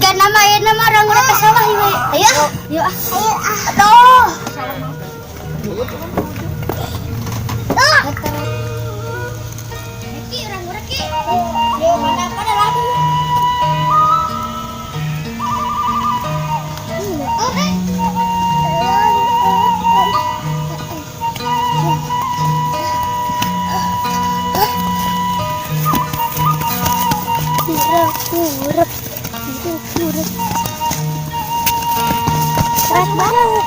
Jika nama ya nama orang urang ke sawah ieu. Ayo. Ayo ah. Ayo ah. Aduh. Ah. Ki urang urang ki. Mana pada lagu. Keren banget.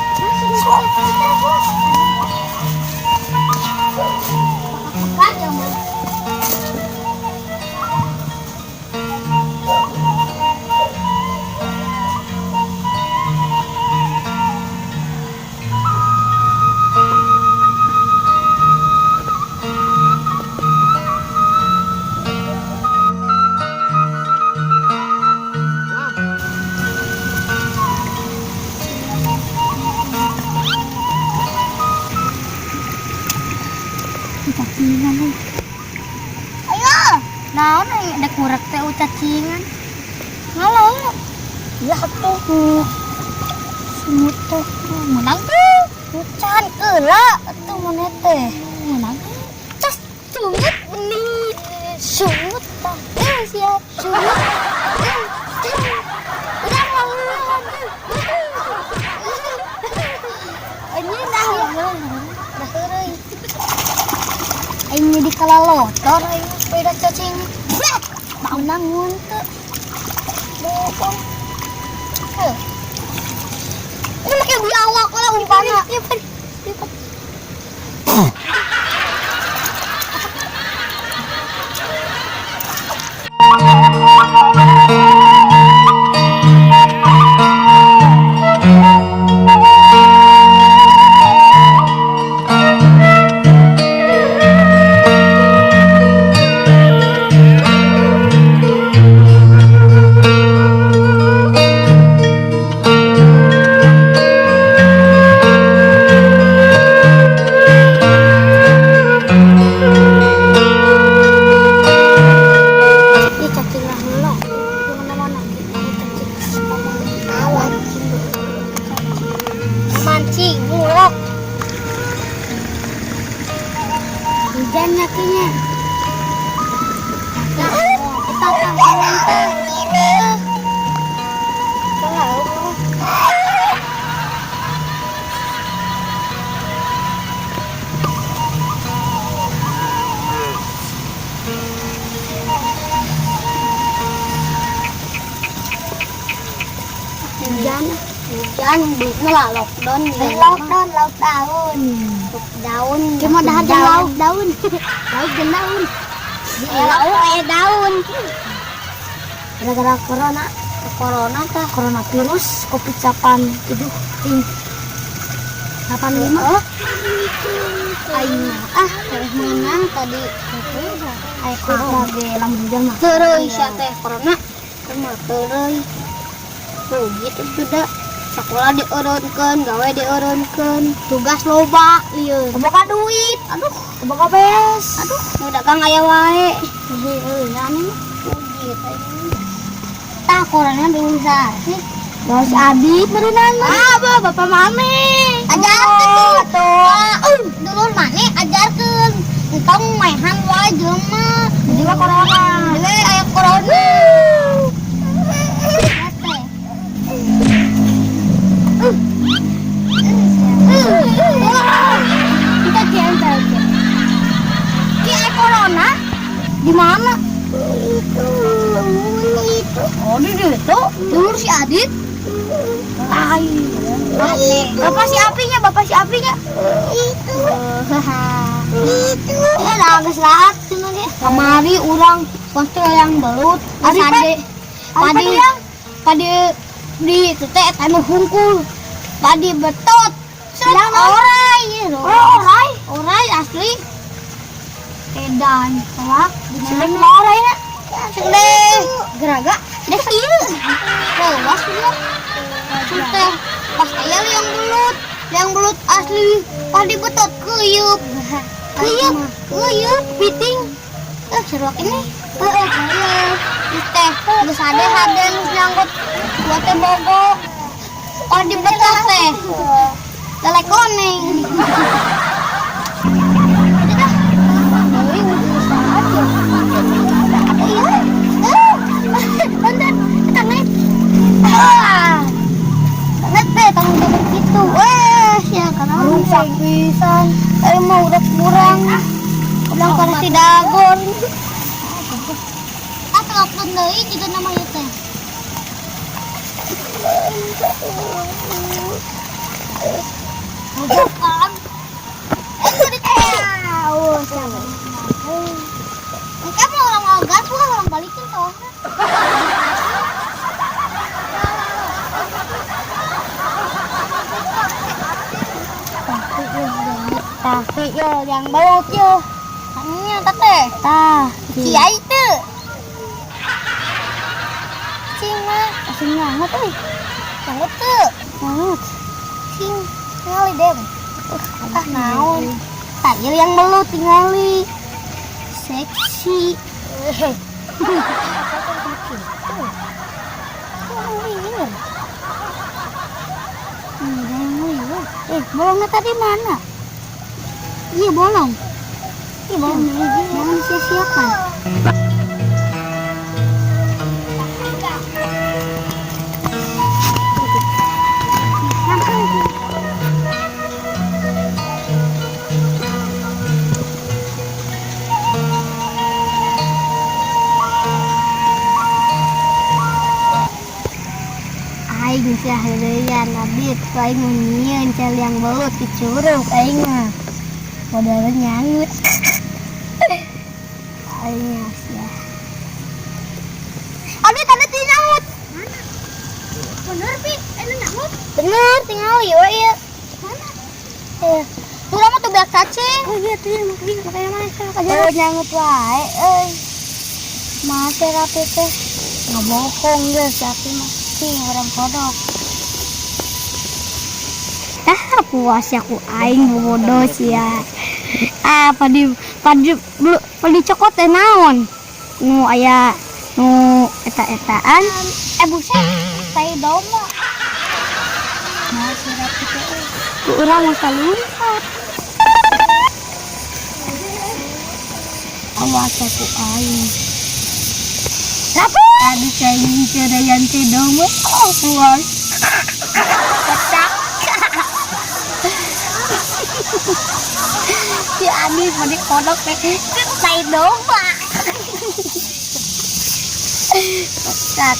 Cacingan euy. Ayo. Naon euy dek murek teh cacingan. Ngalau. Ya atuh. Semut teh meunang teh. Can keula atuh maneh teh. Meunang. Cas sungut benih. Sungut tah. Sia sungut. Udah ngelawan. Ini dah. Dah heureuy. Aing jadi kalalotor aing sepeda cacing. Bangun teu. Bohong. Heuh. Ini make biawak lah umpana. Lipat. Lipat. Ini cacing lah heula. Di mana-mana gitu cacing. Awan mancing ngulok. Hujannya kayaknya. Kita tangkalan teh. Hujan, hujan, duitnya lah lockdown, lockdown, lauk daun, lauk daun. Cuma dah ada lauk daun, lauk dan daun. Lauk kayak daun. Gara-gara corona, corona tah, corona virus, covid 87, 85. Aing ah, menang tadi. Aing corona ge lamun hujan mah. Terus sia teh corona, mah terus. Gitu sudah sekolah diurunkeun, gawe diurunkeun, tugas loba lieur. Boga duit, aduh, boga beas. Aduh, nu dagang aya wae. Heueuh, nya mah gitu. Tah corona beungsa sih. Bos Abi berenang mah. Ah, bapak mame. Ajarkeun atuh. Dulur mane ajarkeun. Entong maehan wae jelema. Jadi mah corona. Jadi aya corona. Kita cientel ki corona di mana? Itu, itu. Oh, di situ. Dulur si Adit. Tai. Bapak si apinya, bapak si apinya. Itu. Itu. Ya lah geus laat cenah ge. Kamari urang pasti yang belut. Padi. Padi. Padi di itu teh eta nu hungkul. Padi betot. Yang orai gitu. Oh, orai. Orai asli. Edan, telak. Di mana orai na? Segede geraga. Deh ieu. Lewas dia. Teh pas aya liang belut. Liang belut asli. Padi betot keuyeup. Keuyeup, keuyeup piting. Seruak ini. Heeh, keuyeup. Teh, geus hade-hade nu nyanggut gua teh bogo. Oh, dibetah teh. Lele koneng. Udah. Deui usaha aja. Iya. Eh, bentar, tangan. Ah. Tangan teh, tangan tangan gitu. Weh, sia kana Rusak pisan. Eh, mau udah kurang. Ulang kana si dagon. Ah, telepon deui juga nama ieu teh. Bukan. Eh, siapa? Kamu orang mau gas, bukan orang balikin toh. Tapi yo yang baut yo. Nya teh. Tah, kiai teu. Cing mah, asing nyangut euy. Nyangut teu. Nyangut. Cing, tingali deh. Ah, naon. Tah, ieu yang belut tingali. Seksi. Eh, bolongnya tadi mana? Iya, bolong. Iya, bolong. Jangan sia-siakan. Aing sia heureuyan abit, aing mun nyieun celiang belut di curug aing mah. Modalnya nyangut. Aing sia. Abit ada ti nyangut. Mana? Bener pi, anu nyangut. Bener, tinggal ieu ieu. Mana? Eh, urang mah tuh beak cacing. Oh iya tuh makanya masak aja. Oh nyangut wae euy. Masa rapi teh nggak bohong geus rapi mah. Cing orang kodok. Ah, puas ya ku aing bodoh sia. Ah, padi padi padi cokot teh naon? Nu aya nu eta-etaan. Eh buset, tai domba. Nah, si rapi teh. Ku urang masa lumpat. Awas ku aing. Rapi. Aduh, cai cereyan teh domba. Oh, puas. Kocak. Si Adi padi kodok teh tai domba. Kocak.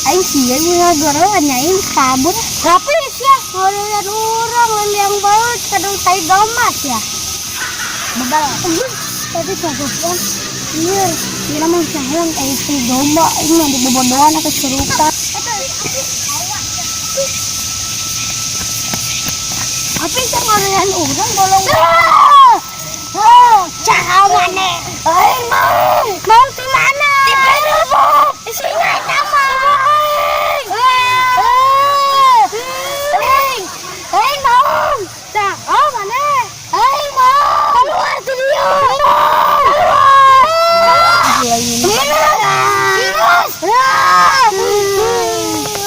Aing sieun mun ngagorowan nya aing kabur. Rapi sia, ngeureun urang leliang baut kadung tai domba sia. Bebal. Tapi cakep. Iya, kira mau jalan kayak si domba ini nanti bebodohan atau kesurupan. Apa itu ngalian orang bolong? Cah mana? Eh mau, mau di mana? Di Perubu. Singa sama. Eh mau. Cah, oh mana? Eh mau. Keluar studio.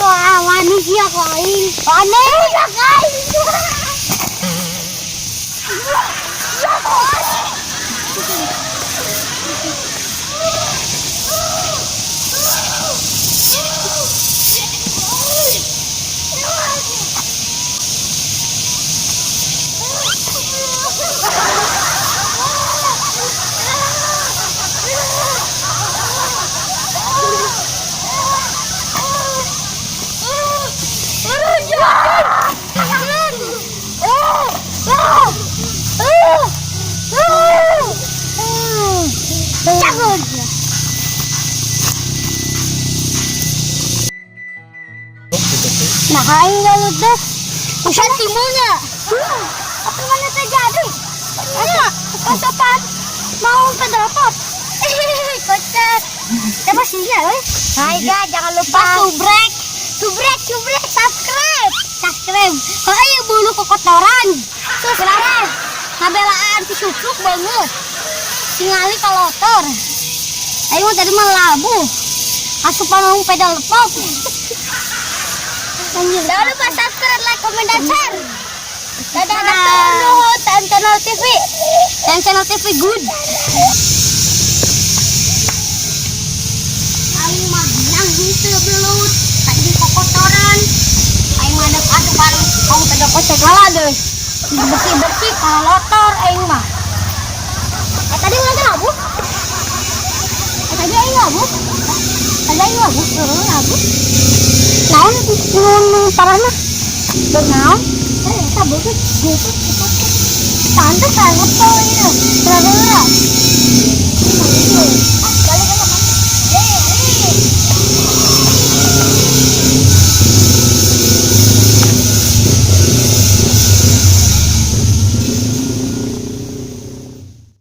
Wah, manusia kok ini. Aneh ya guys. Nah, aing galut deh. Bukan timbulnya. Apa mana terjadi? Iya, kasopan mau pedropot. Kocak. Siapa sih ya, oi? Hai guys, jangan lupa subrek, subrek, subrek, subscribe, subscribe. Oh iya bulu kekotoran. Subscribe. Ngabelaan si sucuk banget. Singali kalotor. Ayo tadi mah labu. Asupan maung pedal pop. Anjir. Jangan lupa subscribe, like, comment, dan share. Dadah, nuhun TM Channel TV. TM Channel TV good. Aing mah nang henteu belut, tadi kokotoran. Aing mah dek asupan maung pedal kocek lah deui. Bersih-bersih kalau lotor aing mah. Eh, tadi urang teh labuh. Eh, tadi aing labuh. Tadi aing labuh, heeh labuh. Naon nu nu parahna? Beuk naon? Eh, eta beuk gitu gitu. Pantes saya ngetol ieu. Heula.